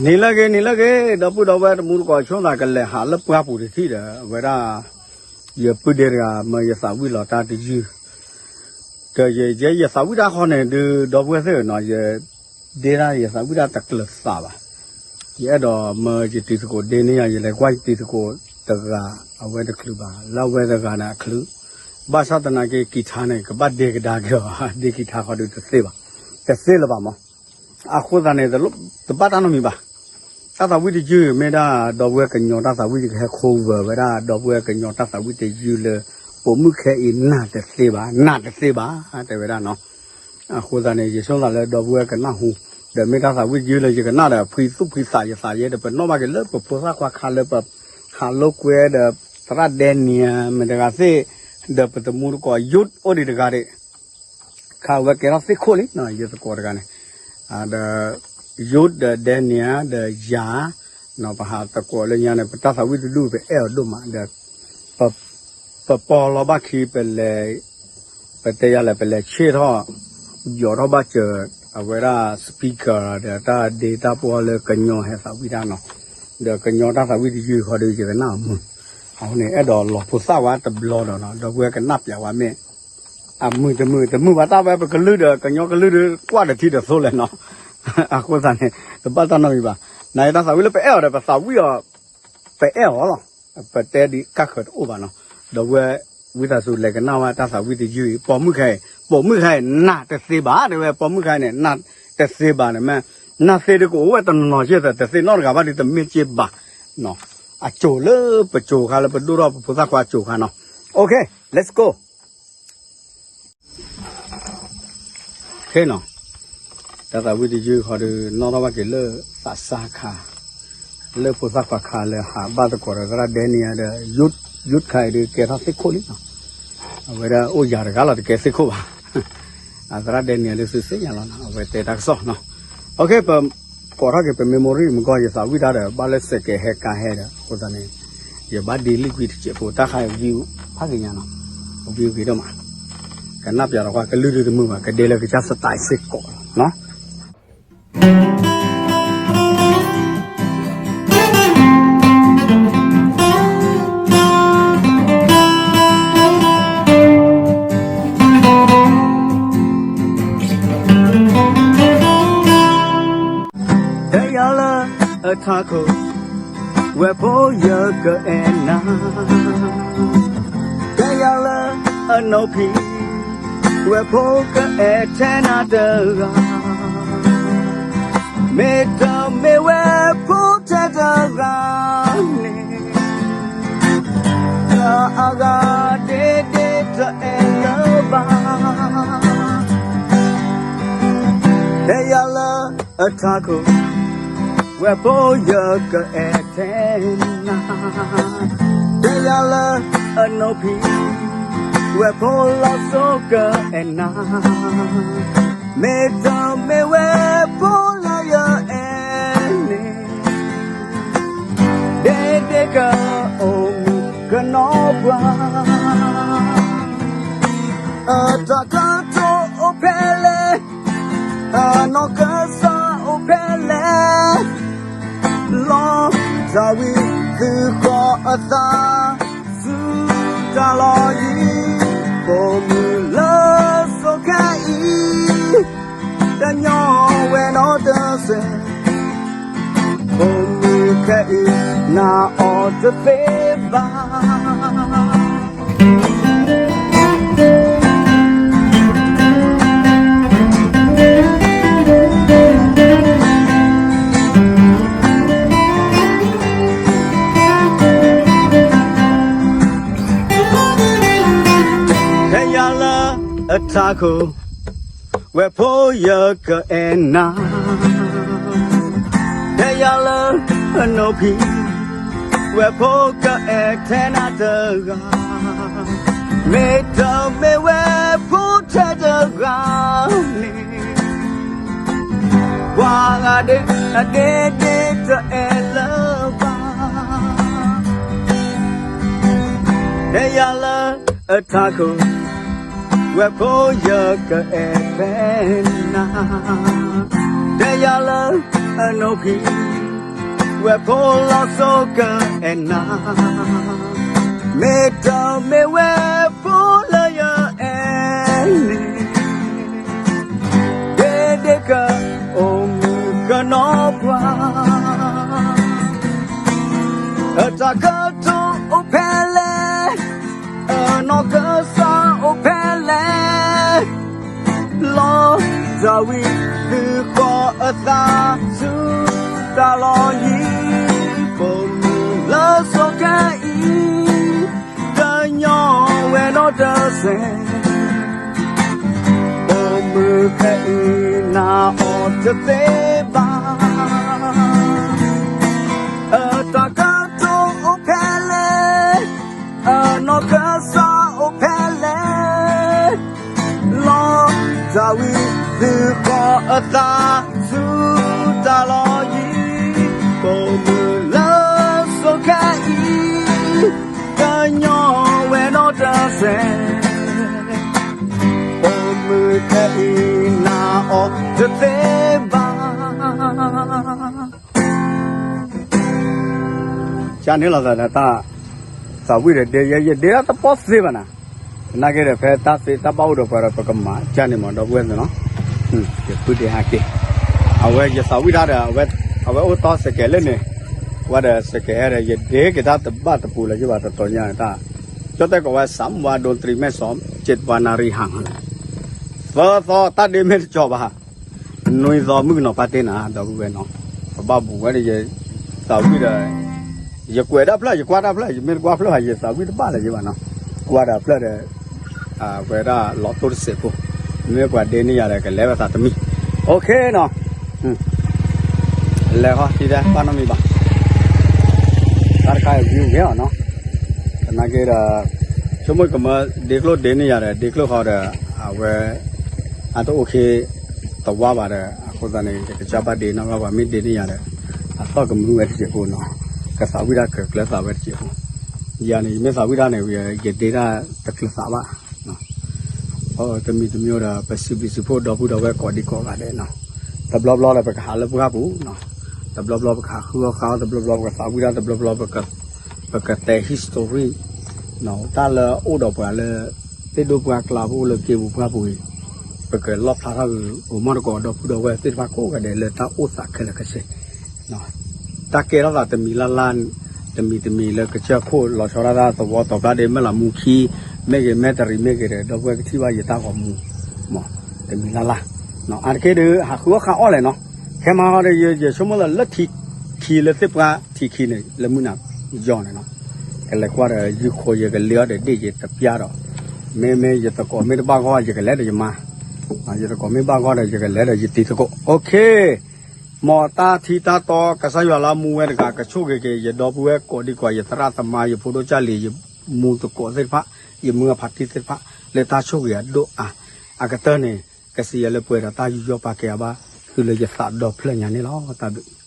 နံၤလၢအဂ့ၤ နံၤလၢအဂ့ၤ ဒီပုၢ်ဒီဝဲၢ်တမူတကိး ဆိသးကလဲၤဟးလၢပှၢ်ပူၤတထံၣ်ဒီး အဝဲဒၣ် ယပုၢ်ဒ့တဂၤ မၢယသးဝံၣ်လီၤတၢ်တယုၢ် ဒီးယ ယ ယသးဝံၣ်တၢ်ဃီန့ၣ်ဒုး ဒီပုၢ်ဝဲၢ်သ့ၣ်နီၤ ယ ဒ့တၢ် ယသးဝံၣ်တၢ်တကျၢၤသးဘၣ်. ယအဲၣ်ဒိးမၢယတံၤသကိးဒ့န့ၢ်ယၤ ယလဲၤကွၢ်ယတံၤသကိးတဂၤ အဝဲတချုးဘၣ် လၢအဝဲတဂၤန့ၣ်အချုး ဘၣ်ဆၣ်သနာ်က့ ကံၤထါန့ၣ် ကဘၣ်ဒ့ကဒါက့ၤအီၤ ဒ့ကံၤထါဃီဒုးတသ့ဘၣ် တသ့လၢၤဘၣ်မး အဃိသတးန့ၣ် တဘၣ်တၢ်နီတမံၤဘၣ်. တၢ်သးဝံၣ်တယုၢ်မ့ၢ်ဒၣ် ဒီပုၢ်ဝဲၢ်ကညီတၢ်သးဝံၣ် ယကဟဲ cover ဝဲဒၣ် ဒီပုၢ်ဝဲၢ်ကညီတၢ်သးဝံၣ်တယုၢ်လၢ ပိာ်မုၣ်ခဲအံၤ နးတသ့ဘၣ် နးတသ့ဘၣ် တဲဝဲဒၣ်နီၤ. အဃိသတးန့ၣ် ယဆိသးလၢဒီပုၢ်ဝဲၢ်ကနၣ်ဟူ ဒီးမ့ၢ်တၢ်သးဝံၣ်တယုၢ်လၢယကနၣ်ဒီး ဖှံသူၣ်ဖှံသးယသးယဲဒီး ပနီၣ်ဘၣ်က့ၤလၢပဖိသၣ်ခွါခါလၢပ ဟးလိာ်ကွဲဒီး သရၣ်ဒဲနံၤ မ့ၢ်တဂၤသ့ၣ် ဒီးပတမူတကိး ယုၢ်အိၣ်ဒံးတဂၤဒံး ခါဝဲကဲထီၣ်သ့ၣ်ခိၣ်လံနီၤ ယသကိးတဂၤန့ၣ် ဒီး ယုၢ်ဒီး ဒဲနံၤ ဒီးယၤ နီၤ ပဟးသကိးလၢညါန့ၣ် ပတၢ်သးဝံၣ်တဒူၣ် ပအဲၣ်အီၤဒိၣ်မးဒီး ပ ပပီလီၤဘၣ်ခံ ပလဲၤ ပတဲယၤလဲၣ် ပလဲၤဆ့ၣ်ထီၣ် ယီၤထီၣ်ဘၣ်စၢၤ အဝဲဒၣ် speaker ဒီးတၢ်ဒ့တၢ်ပှီၢ်လၢကညီဟဲသးဝံၣ်တၢ်နီၤ ဒီးကညီတၢ်သးဝံၣ်တယုၢ်ဃီဒီး ယကနၣ်အမုာ် အဃိန့ၣ် အဲၣ်ဒိးလီၤဖိသၣ်ဝဲတဘျီဒီးနီၤ ဒီပုၢ်ဝဲၢ်ကနၣ်ပျးဝဲမ့ၢ် အမုာ်တမုာ် တမုာ်ဘၣ်တၢ်ဝဲ ပကလုၢ်ဒီး ကညီကလုၢ်ဒီး ကွၢ်တထံတသိးလဲၣ်နီၤ အဃိသတးန့ၣ် တဘၣ်တၢ်နီတမံၤဘၣ်. နတၢ်သးဝံၣ်လၢပအဲၣ်အီၤဒီး ပသးဝံၣ်အီၤ ပအဲၣ်အီၤလီၤ. ပတဲဒ်ကၢ်ဃၢၤတအိၣ်ဘၣ်နီၤ. ဒီပုၢ်ဝဲၢ် ဝံသးစူၤလဲၤကနၣ်ဝဲတၢ်သးဝံၣ်တယုၢ်အံၤ ပိာ်မုၣ်ခဲအံၤ ပိာ်မုၣ်ခဲအံၤ နးတသ့ဘၣ် တဲဝဲ ပိာ်မုၣ်ခဲအံၤန့ၣ် နးတသ့ဘၣ်န့ၣ်မ့ၢ် နးသ့ဒုးကအိၣ်ဝဲတနီၤနီၤက့သး တသ့နီတဂၤဘၣ်ဒုးတမ့ၢ်က့ဘၣ် အကိၤလၢပကိၤခါလၢပဒိၣ်ထီၣ် ပဖိသၣ်ခွါအကိၤခါနီၤ. Okay, let's go. ခဲနီၤ, တၢ်သးဝံၣ်တယုၢ်ဃီဒီး နီၣ်ထီၣ်ဘၣ်က့ၤလၢ သးစၢ်ခါ လၢဖိသၣ်ခွါခါလၢဟးဘၣ်သကိးဒီးသရၣ်ဒဲနံၤဒီး ယုၢ်ခါအံၤဒီး ကဲထီၣ်သ့ၣ်ခိၣ်လံနီၤ. အဝဲဒၣ်အိၣ်ယၤတဂၤလီၤ တကဲသ့ၣ်ခိၣ်ဘၣ်. အသရၣ်ဒဲနံၤဒီး သုသ့ၣ်ညါလီၤနီၤ အဝဲတဲတၢ်ကစီၣ်နီၤ. Okay, ပကိးထီၣ်က့ၤပ memory မုၢ်ကီၢ် ယသးဝံၣ်တၢ်ဒီး ဘၣ်လၢစဲးကဲးဟဲကါဟဲဒီး အဃိသတးန့ၣ် ယဘၣ်ဒ့လံာ်ကွံာ် တစဲးဖိ တၢ်ခါအံၤ view ဖးက့ၤညါနီၤ, view ဂ့ၤဒိၣ်မး, ကနၣ်ပျးဒီးကွၢ် ကလုၢ်ဒုးတမုာ်ဘၣ် ကဒ့လၢကစၢ် style စ့ၢ်ကီးလီၤနီၤ. တယၤလၢအထးခိၣ် ဝဲၢ်ဖိယကအဲၣ်နၤ, တယၤလၢအနိးဖံး ဝဲၢ်ဖိကအဲၣ်ထဲနၤတဂၤ, မ့တမ့ၢ်ဝဲၢ်ဖိထဲတဂၤန့ၣ် တၢ်အဂၤဒ့ဒ့တအဲၣ်လၢၤဘၣ်. တယၤလၢအထးခိၣ် ဝဲၢ်ဖိယကအဲၣ်ထဲနၤ, တယၤလၢအနိးဖံး ဝဲၢ်ဖိလီၤစိကအဲၣ်နၤ, မ့တမ့ၢ်ဝဲၢ်ဖိလၢယအဲၣ်န့ၣ် ဒ့ဒ့ကအိၣ်မုာ်ကနီၤပှၤ, အတၢ်ကတိၤအိၣ်ဖဲလဲၣ်, အနီၢ်ကစၢ်အိၣ်ဖဲလဲၣ်, လီၤတၢ်ဝံသုဃီအသး ဆူတၢ်လီၢ်ယံၤ, ပိာ်မုၣ်လၢစိၤခဲအံၤ တညီဝဲနီတစဲး, ပိာ်မုၣ်ခဲအံၤ နးအီၤတသ့ဘၣ်. တယၤလၢအထးခိၣ် ဝဲၢ်ဖိယကအဲၣ်နၤ, တယၤလၢအနိးဖံး ဝဲၢ်ဖိကအဲၣ်ထဲနၤတဂၤ, မ့တမ့ၢ်ဝဲၢ်ဖိထဲတဂၤန့ၣ် ပှၤဂၤဒ့အဒ့ဒ့တအဲၣ်လၢၤဘၣ်. တယၤလၢအထးခိၣ် ဝဲၢ်ဖိယကအဲၣ်ဖဲနၤ, တယၤလၢအနိးဖံး ဝဲဖိလီၤစိၤကအဲၣ်နၤ, မ့ၢ်တမ့ၢ်ဝဲဖိလၢယအဲၣ်န့ၣ်, ဒ့ဒ့ကအိၣ်မုာ်ကနီၤပှၤ, အတၢ်ကတိၤအိၣ်ဖဲလဲၣ်, အနီၢ်ကစၢ်အိၣ်ဖဲလဲၣ်, လီၤတၢ်ဝံၤသုဃီၤအသးဆူ တၢ်လီၢ်ယံၤ, ပိာ်မုၣ်လၢစိၤခဲအံၤ, တညီဝဲဒီးတစဲး, ပိာ်မုၣ်ခဲအံၤနာ်အီၤတသ့ဘၣ်, အတၢ်ကတိၤအိၣ်ဖဲလဲၣ်, အနီၢ်ကစၢ်အိၣ်ဖဲလဲၣ်, လီၤတၢ်ဝံၤသုဃီၤအသးဆူ တၢ်လီၢ်ယံၤ, ပိာ်မုၣ်လၢစိၤခဲအံၤ, တညီဝဲဒီးတစဲး, ပိာ်မုၣ်ခဲအံၤနာ်အီၤတသ့ဘၣ်. ကန့ၣ်လီၤသးဒီးတၢ် သးဝံၣ်ဒီးဒ့ယဲ ယဒ့တၢ်တပီၢ်သ့ဘၣ်နၤ, သနာ်က့ဒီးဖဲတၢ်သ့တၢ်ဘၣ်အိၣ်ဒီးပှၤဒီးပကမၤကန့ၣ်မး ဒီပုၢ်ဝဲၢ်သ့ၣ်နီၤ, ယဃုဒ့ဟးက့ၤ, အဝဲယသးဝံၣ်တၢ်ဒီး အဝဲအိၣ်တီစကဲးလၢန့ၣ်, ဝဲဒီးစကဲးဒီး ယဒ့က့ၤတၢ်တဘၣ်တပူၤလၢၤယဘၣ်တတီၤညါတၢ်, ကၠီတဲကိးဝဲ စးမဝါဒိတရံးမဲာ်စီး ကၠ့တပှၤနၣ်ရံၣ်ဟၣ်, သီသီတၢ်ဒ့မ့ၢ်တကၠီဘၣ် နွံသီမုၣ်ကနီၤပၢ်တ့နၤ ဒီပုၢ်ဝဲၢ်နီၤ, ပဘၣ်ဘူးဝဲဒီးယသးဝံၣ်ဒီး, ယကွဲးဒၣ်ဖျၢၣ် ယကွၢ်တၢ်ဖျၢၣ် ယမ့ၢ်တကွၢ်ဖျၢၣ်ဘၣ် ယသးဝံၣ်တဘၣ်လၢၤယဘၣ်နီၤ, ကွၢ်ဒီးဖျၢၣ်ဒီး, ဝဲဒၣ်လီၤတိၢ်တစဲးဖိ, မ့ၢ်ပှၤဒ့န့ၢ်ယၤဒီး ကလဲၤဝဲသးတမံၤ, OKနီၤ, လဲၤဃီ တံၤတဲဘၣ်နီတမံၤဘၣ် တၢ်တခါအံၤ view ဂ့ၤအီၤနီၤ, သနာ်က့ဒီး, ဆိကမိၣ်ကမၢဒ့ကျိၣ်ဒ့န့ၢ်ယၤဒီး ဒ့ကျိၣ်ဃီဒီး, အဝဲ, အတအိၣ်ခ့, တဝါဘၣ်ဒီး အဃိသတးန့ၣ် ယကစၢ်ဘၣ်ဒ့နီၣ်ဘၣ်ပှၤမ့ၢ်ဒ့န့ၢ်ယၤဒီး, အသီၣ်ကမုာ်ဝဲတစဲးဖိနီၤ, ကသးဝံၣ်တၢ်ကကျၢၤသးဝဲတစဲးဖိ, ယၤန့ၣ် ယမ့ၢ်သးဝံၣ်တၢ်န့ၣ် ယဒ့တၢ်တကျၢၤသးဘၣ် တမံၤတမံၤဒီး ပစံးဘျုးစံးဖှိၣ်ဒီပုၢ်ဒီဝဲၢ်ကိးဒံကိးဂၤဒဲးနီၤ, တဘျီဘျီဒီးပကဟးလၢပှၢ်ပူၤနီၤ, တဘျီဘျီပကဟးဃုအီၣ်ဃုအီ တဘျီဘျီပကသးဝံၣ်တၢ် တဘျီဘျီပက, ပကတဲ history နီၤ, တၢ်လၢအိၣ်ဒီးပှၤလၢ, သ့ၣ်ဒိၣ်ပှၢ်ကျါပအိၣ်လၢက့ပူၤပှၢ်ပူၤအံၤ, ပကလီၣ်ဖျါထီၣ်ဂ့ၤဂ့ၤမီၢ်တကိးဒီပုၢ်ဒီဝဲၢ်သ့ၣ်တဖၣ်ကိးဂၤဒဲးလၢတၢ်အိၣ်သးခဲလၢာ်ခဲဆ့ တၢ်ကဲထီၣ်သးတမံၤလၢ်လၢ်, တမံၤတမံၤလၢကစၢၢ်ခိၣ်လီၤဆီဒၣ်တၢ်သဝီ သီခါဒ့မ့ၢ်လၢမူခံ, မ့ၢ်ဂ့ၤမဲတရံးမ့ၢ်ဂ့ၤဒီး ဒီပုၢ်ဝဲၢ်ကထံၣ်ဘၣ်ယတၢ်ဂီၤမူ, မ့ၢ်, တမံၤလၢ်လၢ်, အါတက့ၢ်ဒီး ဟးဃုအီၣ်ဃုအီလဲၣ်နီၤ, ခဲမၤဃီဒီး ယဆိကမိၣ်လၢလၢထံ, ခံလၢသ့ၣ်ပှၢ်ထံခံန့ၣ် လၢမုၢ်နၤယီၤန့ၣ်နီၤ, ကလဲၤကွၢ်ဒီး ယုၢ်ခိယကလ့အီၣ်ဒီးဒ့ၣ်ယတပျၢ်ဒီး, မ့မ့ၢ်ယသကိးမ့ၢ်တဘၣ်ဂီၢ် ယကလဲၤဒီးယမါ, ယသကိးမ့ၢ်ဘၣ်ဂီၢ်ဒီး ယကလဲၤဒီးယတံၤသကိး, OK မ်တၢ်ထံတၢ်တီ ကစၢ်ယွၤလၢမူဝဲတဂၤ ကဆိၣ်ဂ့ၤက့ၤ ယဒီပုၢ်ဝဲၢ်ကိးဒံကိး ယသရၣ်သမါ ယဖိဒိၣ်ကၢ်လံၤ ယမူသကိးသ့ၣ်တဖၣ်, ယမုၢ်အဖါတံၢ်သ့ၣ်တဖၣ် လၢတၢ်ဆိၣ်ဂ့ၤအဒိၣ်အါ, အကတၢၢ်န့ၣ် ကစံးယၤလၢပှဲၤဒီးတၢ်ယူးယီၣ်ပာ်ကဲအဘၣ်, ဃုလၢယသးဒီဖျၢၣ်ညါန့ၣ်လီၤ, တၢ်ဘျုး